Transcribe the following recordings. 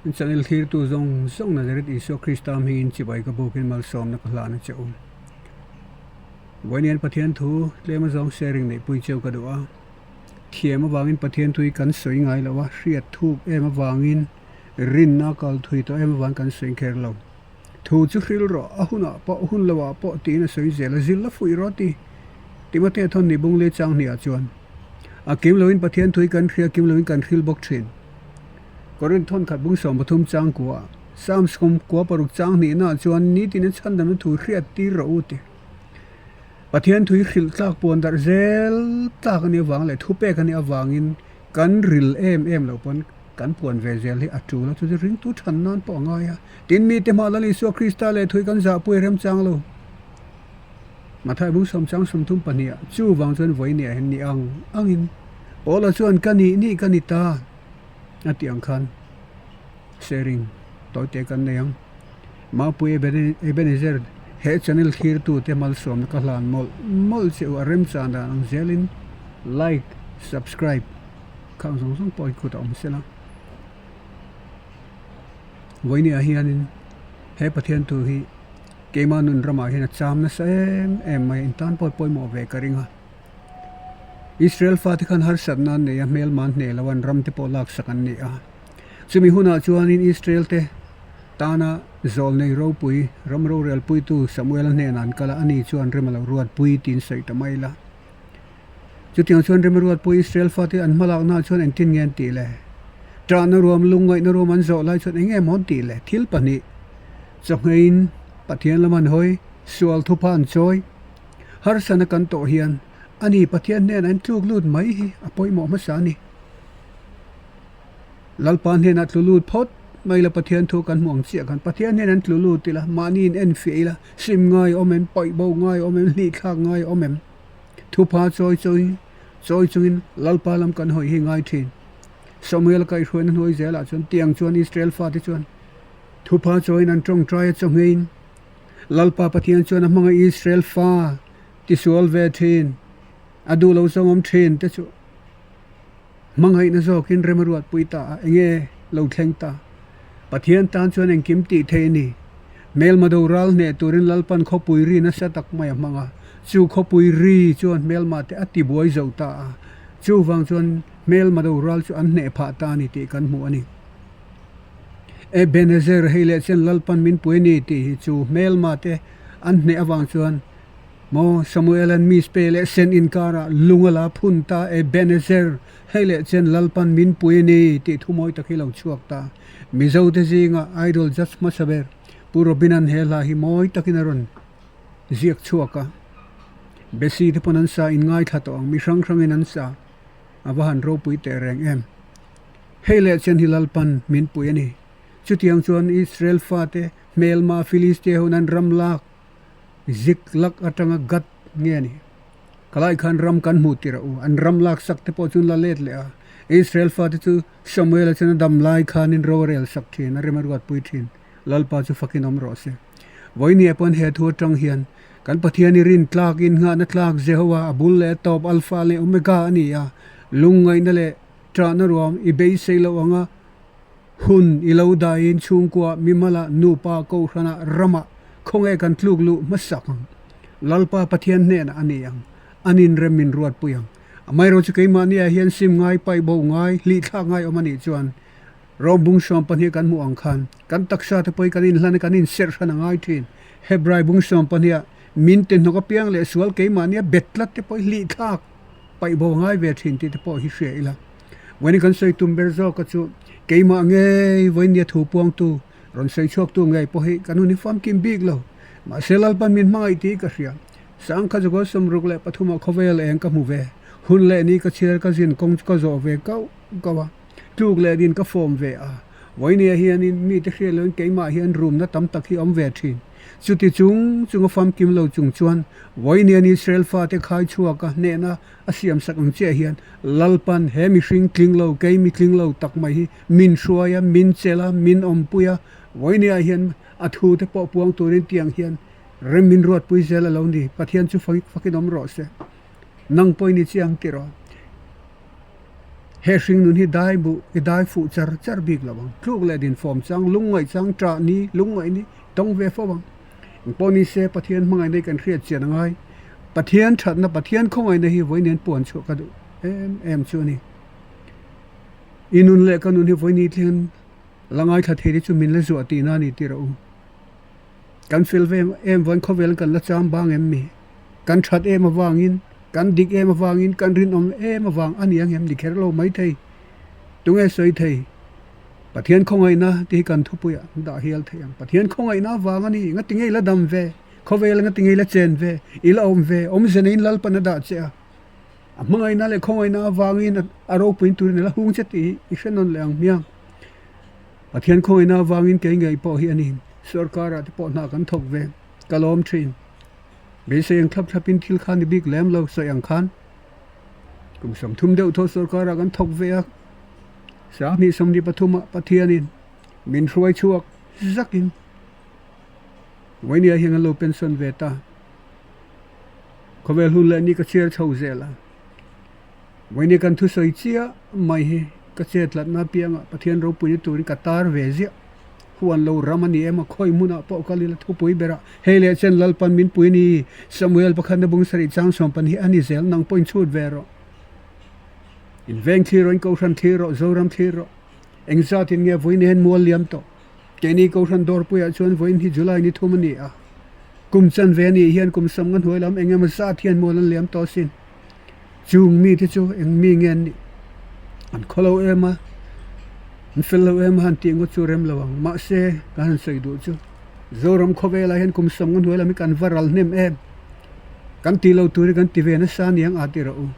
In channel thlirtu zawng zawng Nazareth Isua Krista hmingin chibai ka bukin malsawmna ka hlan a che u. Vawiin Pathian thu tlem azawng sharing neihpui cheu ka duh a. Thiam avangin Pathian thu hi kan sawi ngai lo a, hriat thuk em avangin rinna kal thui tawh em avangin kan sawi kher lo. Thu chu hril rawh, a hunah pawh, hun lohah pawh tiin a sawi zel a, zil la fuih rawh ti. Timothea thawn ni bung leh chang hniah chuan a kim loin Pathian thu hi kan hria, kim loin kan hril bawk thin. Korinth thawn khat bung 13 chang kua, Psalms kum kua paruk chang hnihnaah chuan nitin a chhandamna thu hriat tir rawh u ti. Pathian thu hi hrilh tlak puan darh zel tlak a nih avang leh thupek a nih avangin kan ril em em loh pawn kan puan ve zel hi a tul a, chu chu ringtu than nan pawh a ngai a. Tin, mite hmah Lal Isua Krista leh thui kan zahpui a remchang lo. Mathai bung sawmchang 32 ah chuvang chuan vawinia hian ni ang angin Paula chuan ka nih nih ka ni ta a tih ang khan sharing tawite kan nei ang. Mapui Ebenezer he channel thlirtute malsawmna ka hlan mawlh mawlh che u a remchan dan ang zelin like, subscribe khang zawng zawng pawh hi khutah awm sela. Vawinia hianin he Pathian thu hi keimah nun ramah hian a cham nasa em em mai a, in tan pawh pawimawh ve ka ring a. Israel fate khan harsatna an nei a, hmelma an hneh lo a, an ram te pawh laksak an ni a. Chumi hunah chuanin Israel te tana zawlnei ropui, ram rorelpuitu Samuela hnenah an kal a, ani chuan rem a lo ruatpui tiin sawi ta mai la. Chutiang chuan rem a ruatpui Israel fate an hmalaknaah chuan engtin nge an tih le? Ṭahna ruam, lungngaihna ruam an zawh lai chuan eng nge maw an tih le? Thil pahnih, chawhngeiin Pathian lam an hawi, sual thupha an chawi. Harsana kan tawh hian ani Pathian hnenah an tluk lut mai hi a pawimawh hmasa a ni. Lalpa hnenah tlu lut phawt mai ila Pathian thu kan hmu ang chiah khan Pathian hnenah an tlu lut ila mahni in en fiah ila sim ngai awm em paih bo ngai awm em hlih thlak ngai awm em thupha chawi chawi chawi chungin Lalpa lam kan hawi hi ngai thin Samuel kaihhruaina hnuai zelah chuan tiang chuan Israel fate chuan thupha chawiin an tawngtai a chawhngeiin Lalpa Pathian chuan a hmangaih Israel fa tisual ve thin a duh lo zawng awm thin te chu Hmangaihna zawkin rem a ruatpui ta a, enge lo thleng ta? Pathian tan chuan engkim tih theih a ni. Hmelma do ral hneh turin Lalpan khawpui ri nasa tak mai a hmang a, chu khawpui ri chuan hmelma te a tibuai zo ta a, chuvang chuan hmelma do ral chu an hneh phah ta a ni tih kan hmu a ni. Ebenezer hei leh chen Lalpan min pui a ni tih hi chu hmelma te an hneh avang chuan Maw Samuela'n Mizpe leh Sen inkarah lung a la phun ta e, Ebenezer, hei leh chen Lalpan min pui a ni tih thu mawi tak hi lo chhuak ta. Mizote zinga Idol judge hmasa ber Pu Robina'n he hla hi mawi takin a rawn ziak chhuak a. Besi te pawn an sa in ngaithla tawh ang, mi hrang hrangin an sa. A va han ropui teh reng em. Hei leh chen hi Lalpan min pui a ni. Chutiang chuan Israel fate hmelma Philistia hun an ram lak Zik lak atanga Gat nge a ni. Kalai khan ram kan hmuh tirh a u. An ram lak sak te pawh chu an la let leh a. Israel fate chu Samuel-a chuan a dam lai khanin ro a rel sak thin, a rem a ruatpui thin. Lalpa chu fakin awm rawh se. Vawinia pawn he thu atang hian kan Pathian i rin tlak, innghahna tlak Jehovah a bul leh a tawp Alpha leh Omega a ni a. Lungngaihna leh ṭahna ruam i beisei loh anga Hun i lo dahin chhungkua mimala nupa kohhranah ramah khawnge kan tluk luh hmasak ang. Lalpa Pathian hnenah a ni ang, an inrem min ruatpui ang. Amaherawh chu keimahniah hian sim ngai, paih bo ngai, hlihthlak ngai awm a nih chuan Rom bung 12 kan hmuh ang khan kan taksa te pawhin kan inhlan a kan inserh hran a ngai thin. Hebrai bung 12 ah min te hnawk apiang leh sual keimahnia bet tlat te pawhin hlihthlak paih bo a ngai ve thin tih te pawh hi hria ila. Vawiin kan sawi tum ber zawk a chu keimah ngei vawiin nia thu puangtu rawn sawi chhuaktu ngei pawh hi kan hun hi famkim bik lo. Mahse Lalpan min hmangaih tih ka hria. Sangkha chu 63 ah khawvel eng ka hmu ve. Hun leh ni ka chhiar ka zin kawng chu ka zawh ve kauh kauh a. Tluk leh din ka fawm ve a. Vawinia hianin mite hriat loin keimah hian rumna tam tak hi awm ve thin. Chuti chung chunga famkim lo chung chuan vawiinian Israel fate khai chhuak a hnehna a siamsak ang chiah hian Lalpan he mihring tling lo, kei mi tling lo tak mai hi min hruai a, min chelh a, min awmpui a, vawinia hian a thu te pawh puang turin tiang hian rem min ruatpui zel a lo ni. Pathian chu fakin awm rawh se. Nang pawhin i chiang tiraw? He hringnun hi dai buh i dai fuh char char bik lo ang. Tluk leh dinfawm chang, lungngaih chang, ṭah ni, lungngaih ni tawng ve fo ang. Engpawh ni se Pathian hmangaihna hi kan hriat chian a ngai. Pathian ṭhatna, Pathian khawngaihna hi vawiin puan chhuah ka duh em em chu a ni. I nun leh ka nun hi vawiin thleng la ngaithla thei te chu min la zuah tihna a ni tih rawh u. Kan fel ve em vawiin khawvel kan la cham bang em mi? Kan that em avangin, kan dik em avangin, kan rinawm em avang a ni ang em ni kher lo mai thei. Tunge sawi thei? Pathian khawngaihna tih hi kan thupuiah an dah hial thei ang. Pathian khawngaihna avang a ni. Ngati nge i la dam ve? Khawvel ngati nge i la chen ve? I la awm ve? Awmze neiin Lalpan a dah che a. A hmangaihna leh khawngaihna avangin a ropuiin turin a la hung che tih hi i hre nawn leh ang hmiang. Pathian khawngaihna avangin kei ngei pawh hi a ni. Sorkarah te pawh hna kan thawk ve. Ka lawm thin. Beisei ang thlap thlapin thil kha ni bik lem lo sawi ang khan kum 30 deuh thaw sorkarah kan thawk ve a. 20 23 ah Pathianin min hruai chhuak zakin Vawinia hian an lo pension ve ta. Khawvel hun leh ni ka chhiar chho zel a. Vawinia kan thusawi chiah mai hi ka chetlatna apiangah Pathian ropuina turin ka tar ve ziah. Huan lo ram a ni em a, khawi hmunah pawh kal ila thupui berah hei leh chen Lalpan min pui ni, Samuel pakhatna bung sarih chang sawmpan hi a ni zel, nang pawhin chhut ve rawh. In veng thlir rawh, in kohhran thlir rawh, Zoram thlir rawh. Engzatin nge vawiin hian mual liam tawh? Keini kohhran dawrpuiah chuan vawiin hi July ni thum a ni a, kum chanve a nih hian kum sawmnga hnuai lam eng emaw zat hian mual an liam tawh asin. Chung mite chu eng mi nge an nih? An khaw lo em a, an fel lo em a han tih ngawt chu rem lo ang. Mahse, kan han sawi duh chu Zoram khawvelah hian kum sawmnga hnuai lam hi kan va ral hnem em? Kan tih lo tur hi kan ti ve nasa aniang a ti rawh u.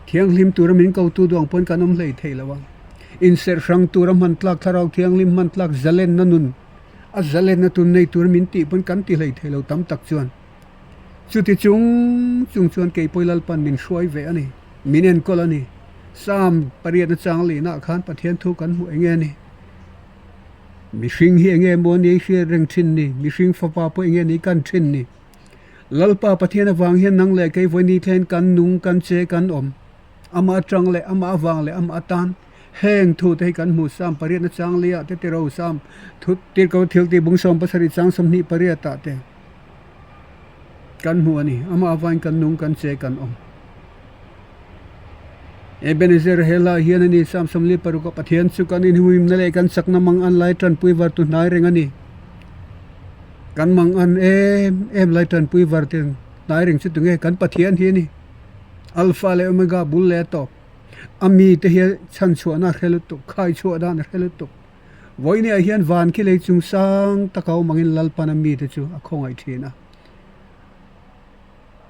Thianghlim tura min kotu duang pawn kan awm hlei thei lo a. Inserh hrang tura hman tlak thlarau thianghlim hman tlak zalenna nun a zalenna tun nei tura min tih pawn kan ti hlei thei lo tam tak chuan. Chuti chung chung chuan Keipawi Lalpan min hruai ve a ni, min enkawl a ni. Psalm pariatna chang lihnah khan Pathian thu kan hmuh enge a ni? Mihring hi enge maw ni hriat reng thin ni? Mihring fapa pawh enge ni kan thin ni? Lalpa Pathian avang hian nang leh kei vawi ni thlen kan nung, kan che, kan awm. Amah atang leh amah avang leh amah atan heng thu te hi kan hmu Psalm pariatna chang liah te tiro Psalm thu tirko thil tih bung 70 chang 28 ah te. Kan hmu a ni. Amah avain kan nung, kan che, kan awm. Ebenezer he hla hian a ni, Psalm 46 ah Pathian chu kan inhuimna leh kan chakna mang an lai tanpui var tu hnai reng a ni. Kan mang an em em lai tanpui var te hnai reng chu tunge? Kan Pathian hi a ni. Alpha leh Omega bul leh a tawp. A mite hi chhanchhuahna a hre lutuk, khaichhuah dan a hre lutuk. Vawinia hian van khi lei chung sang taka awm angin Lalpana mite chu a khawngaih thin a.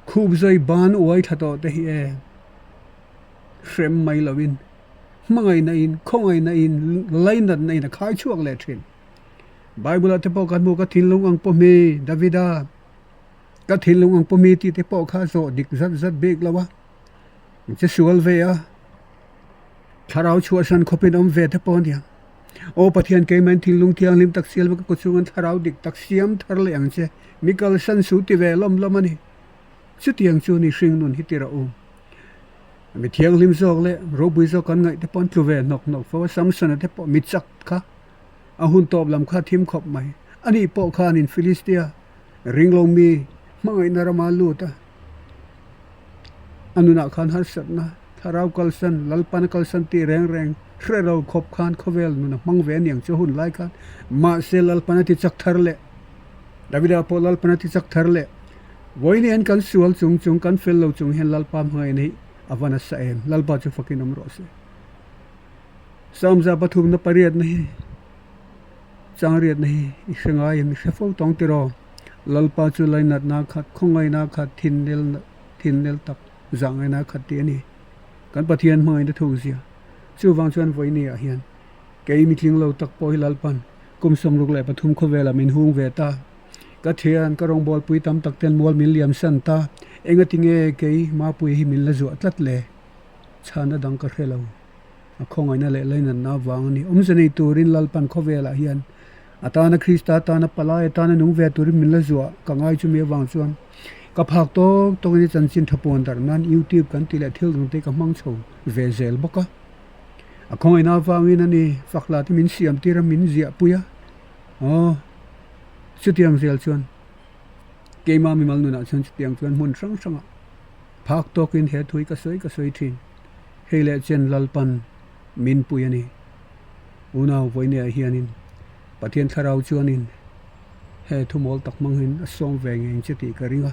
Khup zawi ban uai tha tawh te hi e hrem mai loin hmangaihna in, khawngaihna in, lainatna in a khai chhuak leh thin. Bible ah te pawh kan hmu ka thinlung ang pawhmi Davida ka thinlung ang pawhmi tih te pawh kha zawh dik zat zat bik lo a, che sual ve a. Thlarau chhuahsan khawpin awm ve te pawh a nia. Aw Pathian keimahin thinlung thianghlim tak sial ka kawchhungan thlarau dik tak siam thar leh ang che. Mi kalsan su ti ve lawm lawm a ni. Chutiang chu ni hring nun hi ti rawh u. Mi thianghlim zawk leh ropui zawk kan ngaih te pawh an tlu ve hnawk hnawk fo a, Samson-a te pawh mi chak kha a hun tawp lam kha a thim khawp mai. Ani pawh khanin Philistia ringlo mi hmangaihna rama lut a, a nunah khan harsatna Thlarau kalsan, Lalpana kalsan tih reng reng hre lo khawp khan khawvel nun a hmang ve aniang chu hun lai khan. Mahse Lalpana ti chak thar leh, Davida pawh Lalpana ti chak thar leh, vawiin hian kan sual chung chung, kan fel lo chung hian Lalpa hmangaihna hi a va nasa em? Lalpa chu fakin awm rawh se. Samza pathumna pariatna hi, changriatna hi i hre ngai em? I hre fo tawng tiraw? Lalpa chu lainatna khat, khawngaihna khat, thin thin nel tak. Zahngaina khat tih a ni. Kan Pathian hmangaihna thuk zia. Chuvang chuan vawinia hian kei mitling lo tak pawh hi Lalpan kum 63 khawvelah min hung ve ta. Ka thian, ka rawngbawlpui tam tak ten mual min liam san ta. Engati nge kei Mapui hi min la zuah tlat le? Chhana dang ka hre lo. A khawngaihna leh lainatna avang a ni. Awmze nei turin Lalpan khawvelah hian A tana Krista tana palai atana nung ve turin min la zuah ka ngai chumi avang chuan ka phak tawk tawkin i chanchin tha puan darh nan YouTube kan tih leh thil dangte ka hmang chho ve zel bawk a. A khawngaihna avangin a ni fakla te min siam tir a, min ziah pui a. Aw, chutiang zel chuan keimah mimal nunah chuan chutiang chuan hmun hrang hrangah phak tawkin he thu hi ka sawi ka sawi thin. Hei leh chen Lalpan min pui a ni. Unau vawineah hianin Pathian thlarau chuanin he thumawl tak hmang hian a sawm ve ngei che tih ka ring a.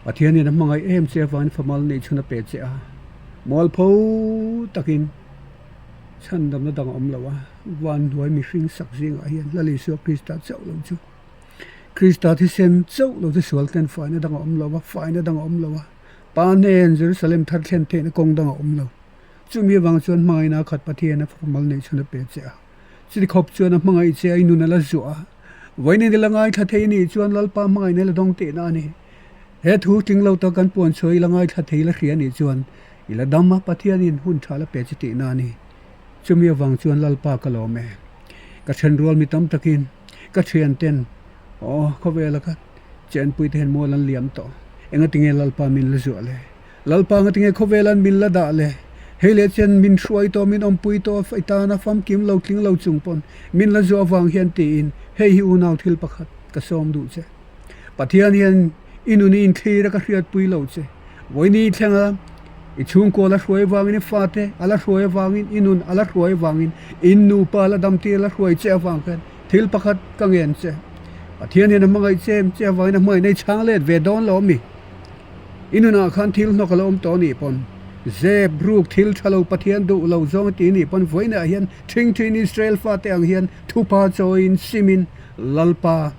Pathianin a hmangaih em che avangin famal neih chhun a pe che a, mualpho takin chhandamna dang a awm lo a, van hnuai mihring sak zingah hian Lal Isua Krista chauh lo chu Krista thisen chauh lo chu sual ten faina dang a awm lo a, faina dang a awm lo a, Pa hnen Jerusalem thar thlen theihna kawng dang a awm lo. Chumi avang chuan hmangaihna khat Pathian a famal neih chhun a pe che a. Chuti khawp chuan a hmangaih che a, i nun a la zuah a. Vawiin i la ngaithla thei anih chuan Lalpa hmangaihna la dawng tihna a ni. He thu tling lo tak kan puan chhuah i la ngaithla thei la hria anih chuan i la dam a, Pathianin hun tha la pe che tihna a ni. Chumi avang chuan Lalpa ka lawm e. Ka thenrual mi tam takin ka thianten aw khawvela ka chenpui te hian mual an liam tawh. Engatinge Lalpa min la zuah le? Lalpa ngatinge khawvel an min la dah le? Hei leh chen min hruai tawh, min awmpui tawh i tana famkim lo tling lo chung pawn min la zuah avang hian tiin hei hi unau thil pakhat ka sawm duh che. Pathian hian i nun i inthlir a ka hriatpui lo che. Vawiini thlenga i chhungkaw la hruai avangin i fate a la hruai avangin i nun a la hruai avangin in nupa la damtir la hruai che avang khan thil pakhat ka ngen che. Pathian hian a hmangaih che em che avangin a hmangaihna i chhang let ve dawn lo ami? I nunah khan thil hnawk a la awm tawh anih pawn, zep ruk thil tha lo Pathian duh lo zawng a ti anih pawn vawiinah hian ṭhingṭhin Israel fate ang hian thupa chawiin simin Lalpa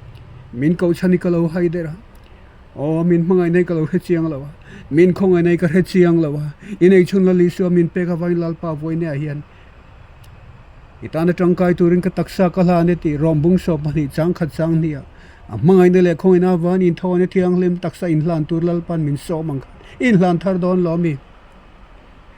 min kohchhan hi ka lo hai der a, aw min hmangaihna hi ka lo hre chiang lo a, min khawngaihna hi ka hre chiang lo a, i neichhun Lal Isua min pek avangin Lalpa vawiinah hian I tana tangkai turin ka taksa ka hlan e tih rawm bung sawp pahnih chang khat chang hnih ah a hmangaihna leh khawngaihna avan inthawina thianghlim taksa inhlan tur Lalpan min sawm ang khan inhlan thar dawn lo ami?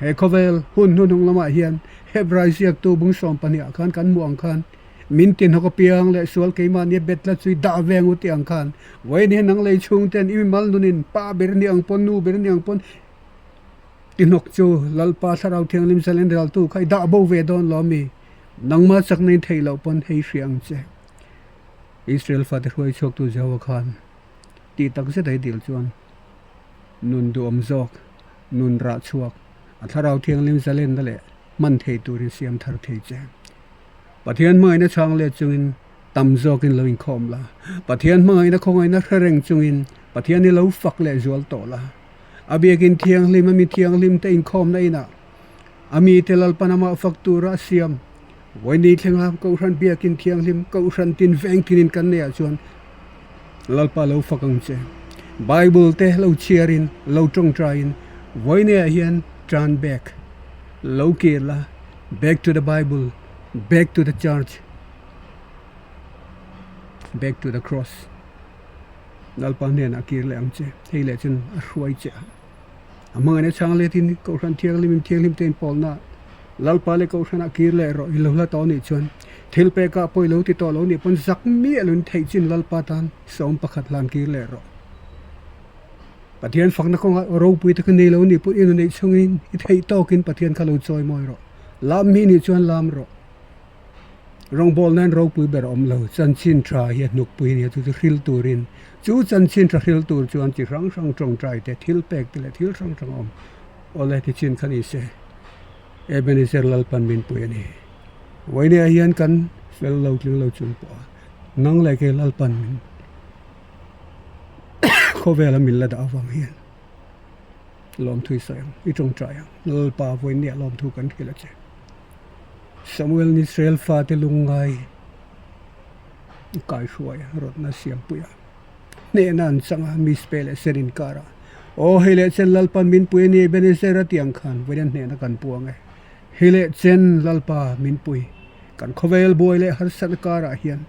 He khawvel hun hnuhnung lamah hian Hebrai ziaktu bung sawm pahnih ah khan kan hmuh ang khan min tinhawk apiang leh sual keimahni a bet tlat chu i dah ve ang u tih ang khan vawiin hian nang lei chhung ten i mimal nunin pa ber ni ang pawn nu ber ni ang pawn I hnawk chu Lalpa Thlarau Thianghlim zalen raltu kha i dah bo ve dawn lo mi? Nangmah chakna in theih loh pawn hei hria ang che. Israel fate hruai chhuaktu Jehovah khan tih tak zet a i dil chuan nun duhawm zawk, nun rah chhuak, a Thlarau Thianghlim zalenna leh hman thei turin siam thar thei che. Pathian hmangaihna chhang let chungin tam zawkin lo inkhawm la. Pathian hmangaihna khawngaihna hre reng chungin Pathian i lo fak leh zual tawh la. A biakin thianghlim a mi thianghlim te inkhawmna inah a mite Lalpan amah fak tura a siam. Vawiini thlenga Kohhran biakin thianghlim Kohhran tin veng tinin kan neihah chuan Lalpa lo fak ang che. Bible te lo chhiarin lo tawngtaiin vawiiniah hian turn back lo kir la, back to the Bible, back to the church, back to the cross. Lalpa hnenah kir leh ang che, hei leh chuan a hruai che a. A hmangaihna chhang letin Kohhran Thianghlim in Thianghlim te inpawlna Lalpa leh Kohhranah kir leh rawh i lo hla tawh anih chuan thil pekah pawh i lo ti tawh lo nih pawn zak miah lo in theih chin Lalpa tan sawm pakhat hlan kir leh rawh. Pathian fakna kawngah ropui te kha nei lo nih pawh i nuneih chungin i theih tawkin Pathian kha lo chawimawi rawh. Lam hi nih chuan lam rawh. Rawngbawlna hian ropui ber a awm lo, chanchin tha hi a hnukpui a ni a, chu chu hril turin, chu chanchin tha hril tur chuan chi hrang hrang tawngtai te, thil pek te leh thil hrang hrang a awm. Awle tichin kha ni se, Ebenezer Lalpan min pui a ni. Vawinia hian kan fel lo tling lo chung pawh a, nang leh kei Lalpan min khawvela min la dah avang hian lawmthu i sawi ang, i tawngtai ang, Lalpa vawinia lawmthu kan hrilh a che. Samuel Israel fate lungngai kai hruai a, rawtna siampui a, hnehna an chang a, Mizpeh leh Sen inkar ah, Aw hei leh chen Lalpa min pui a ni, Ebenezer a tih ang khan vawiin an hnehna kan puang e. Hei leh chen Lalpa min pui, kan khawvel buai leh harsatna karah hian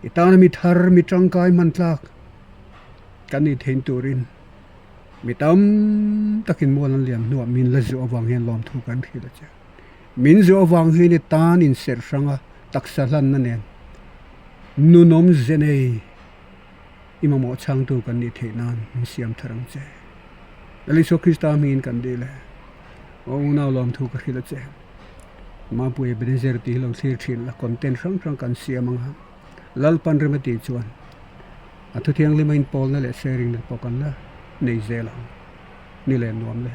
i tana mi thar, mi tangkai hman tlak kan nih theih turin mi tam takin mual an liam hnuah min la zuah avang hian lawmthu kan hrilh a che. Min zawh avang hian i tan inserh hrang a, taksa hlanna nen nunawm ze nei i mamawh chhangtu kan nih theih nan min siam thar ang che. Lal Isua Krista hmingin kan dil e. Aw unau lawmthu ka hrilh a che. Mapui Ebenezer tih hi lo thlir thin la, content hrang hrang kan siam ang a, Lalpan rem a tih chuan a thuthianghlim a inpawlna leh sharing na pawh kan la nei zel ang. Ni leh nuam le.